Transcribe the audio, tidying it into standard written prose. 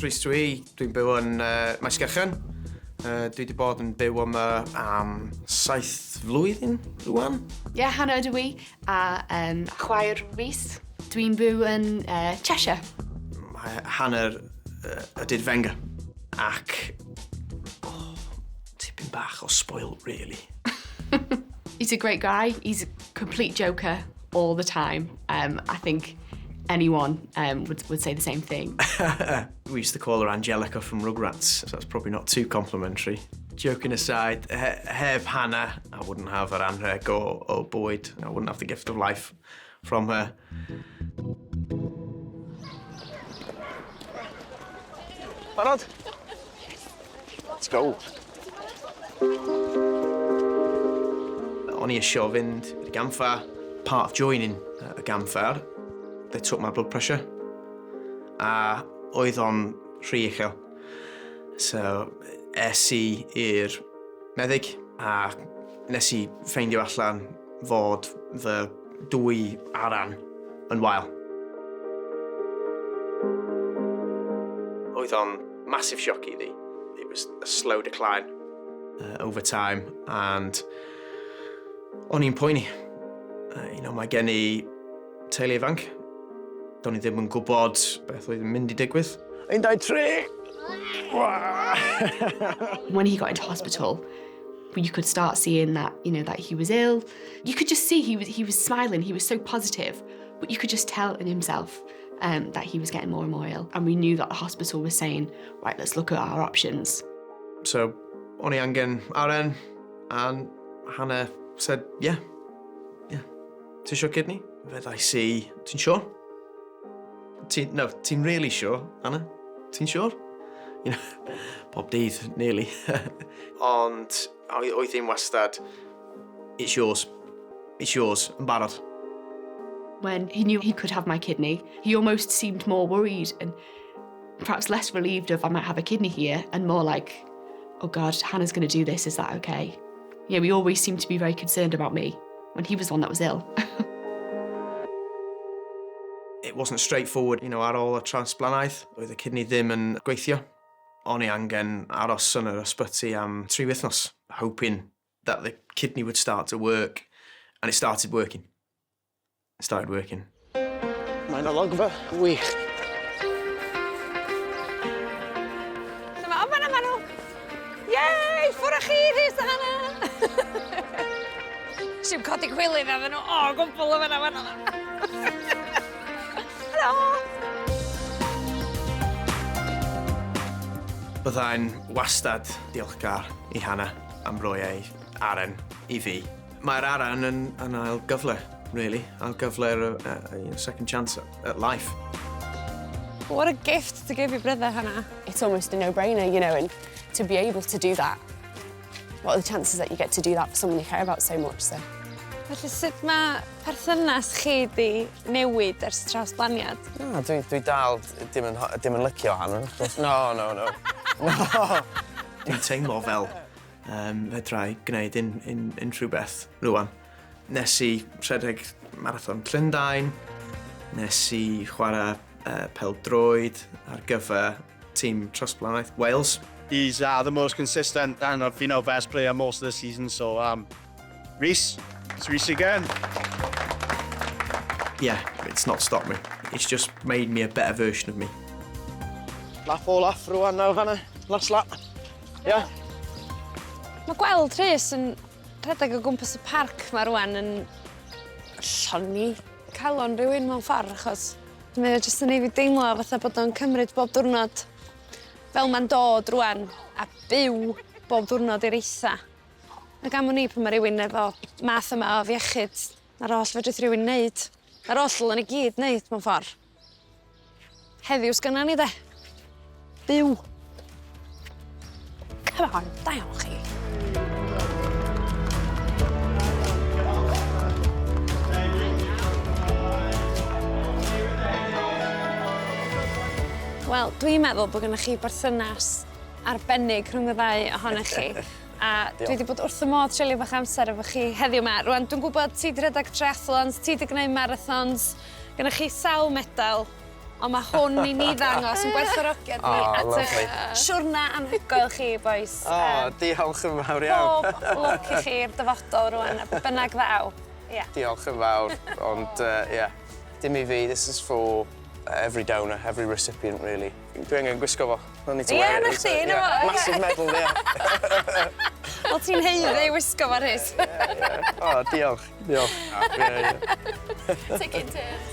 Rhys dwi, dwi'n byw yn uh, Maesgechen. Uh, dwi wedi bod yn byw yma am saith flwyddyn rwan. Ie, yeah, Hannah ydw i, a um, chwaer Rhys. Dwi'n byw yn uh, Cheshire. Mae hanner uh, ydy'r Wenger. Ac, oh, tipyn bach o spoil, really. He's a great guy. He's a complete joker all the time. Um, I think anyone um, would, would say the same thing. We used to call her Angelica from Rugrats, so that's probably not too complimentary. Joking aside, he heb Hannah, I wouldn't have her anrheg o, o bwyd. I wouldn't have the gift of life from her. Barod? Let's go. O'n i isio fynd i'r gampfa. Part of joining y gampfa, they took my blood pressure. A oedd o'n rhy uchel. So, es i i'r meddyg a nes i ffeindio allan fod fy dwy aran yn wael. Oedd o'n massive shock i fi. It was a slow decline uh, over time and o'n i'n poeni. Uh, you know, mae gen i teulu ifanc. Do'n i ddim yn gwybod beth oedd yn mynd i digwydd. Un, dau, tri! When he got into hospital, you could start seeing that, you know, that he was ill. You could just see he was, he was smiling, he was so positive, but you could just tell in himself um, that he was getting more and more ill. And we knew that the hospital was saying, right, let's look at our options. So, o'n i angen aren, and Hannah said, yeah, yeah, ti isio kidney? Feddais i, ti'n sure? Ti, no, ti'n really sure, Hannah? Ti'n sure? You know, bob dydd, nearly. Ond, oedd hi'n wastad, it's yours. It's yours, yn barod. When he knew he could have my kidney, he almost seemed more worried and perhaps less relieved of I might have a kidney here and more like, oh God, Hannah's going to do this, is that okay? You know, he always seemed to be very concerned about me when he was the one that was ill. It wasn't straightforward, you know, ar ôl y transplanaeth, oedd y kidney ddim yn gweithio. O'n i angen aros yn yr ysbyty am tri wythnos, hoping that the kidney would start to work, and it started working. It started working. Mae'n olygfa wych. Dyma, o, fan'na ma' nhw! Yay! Ffwr' â chi, Rhys a Hannah! Nes i'm codi cwilydd iddyn nhw o gwbl yn fan'na fan'na. Helo! Byddai'n wastad diolchgar i Hannah am roi ei aren i fi. Mae'r aren yn, yn ail gyfle, really. Ail gyfle, uh, you know, second chance at life. What a gift to give your brother, Hannah. It's almost a no-brainer, you know, and to be able to do that, what are the chances that you get to do that for someone you care about so much, so. Felly sut mae perthynas chi 'di newid ers trawsblaniad? Na, dwi, dwi dal dim yn, dim yn licio Hannah. No, no, no. No. Dwi'n teimlo fel um, fedra i gwneud un, un, unrhyw beth rwan. Nes i rhedeg marathon Llundain, nes i chwarae uh, pêl-droed ar gyfer tîm Trawsblaniaeth Wales. He's uh, the most consistent and I've been our best player most of the season, so um, Rhys, it's Rhys again. Yeah, it's not stopped me. It's just made me a better version of me. Lap olaf rwan nawr, Hannah. Last lap. Yeah. Mae gweld Rhys yn rhedeg o gwmpas y parc 'ma rwan yn llonni calon rhywun mewn ffordd achos mae o jyst yn neud fi deimlo fatha bod o'n cymryd bob diwrnod fel ma'n dod rwan a byw bob diwrnod i'r eitha. Ac am wn i pan ma' rywun efo math yma o afiechyd 'na'r oll fedrith rywun neud. 'Na'r oll ddylen ni gyd neud mewn ffor. Heddiw sgynna ni de. Byw. Come on, da iawn chi. Wel, dwi'n meddwl bod gennych chi berthynas arbennig rhwng y ddau ohonoch chi. A dwi 'di bod wrth fy modd treulio bach amser efo chi heddiw 'ma. Rŵan dwi'n gwybod ti 'di rhedeg triathlons, ti 'di gwneud marathons, gennych chi sawl medal, Ond mae hwn i ni ddangos yn gwerthfawrogiad ni Oh, at eich lovely. siwrna anhygoel chi, boys. O, diolch yn fawr iawn. Pob lwc i chi i'r dyfodol rwan, a be bynnag ddaw. Ie. Diolch yn fawr, ond yeah, dim i fi, this is for every donor, every recipient, really. Dwi angen gwisgo fo. I need to Ie, wear it. na chdi, na fo, ie. Massive medal, ie. Wel, ti'n haeddu ei wisgo fo, Rhys. O, diolch, diolch. Ie. Take it in turns.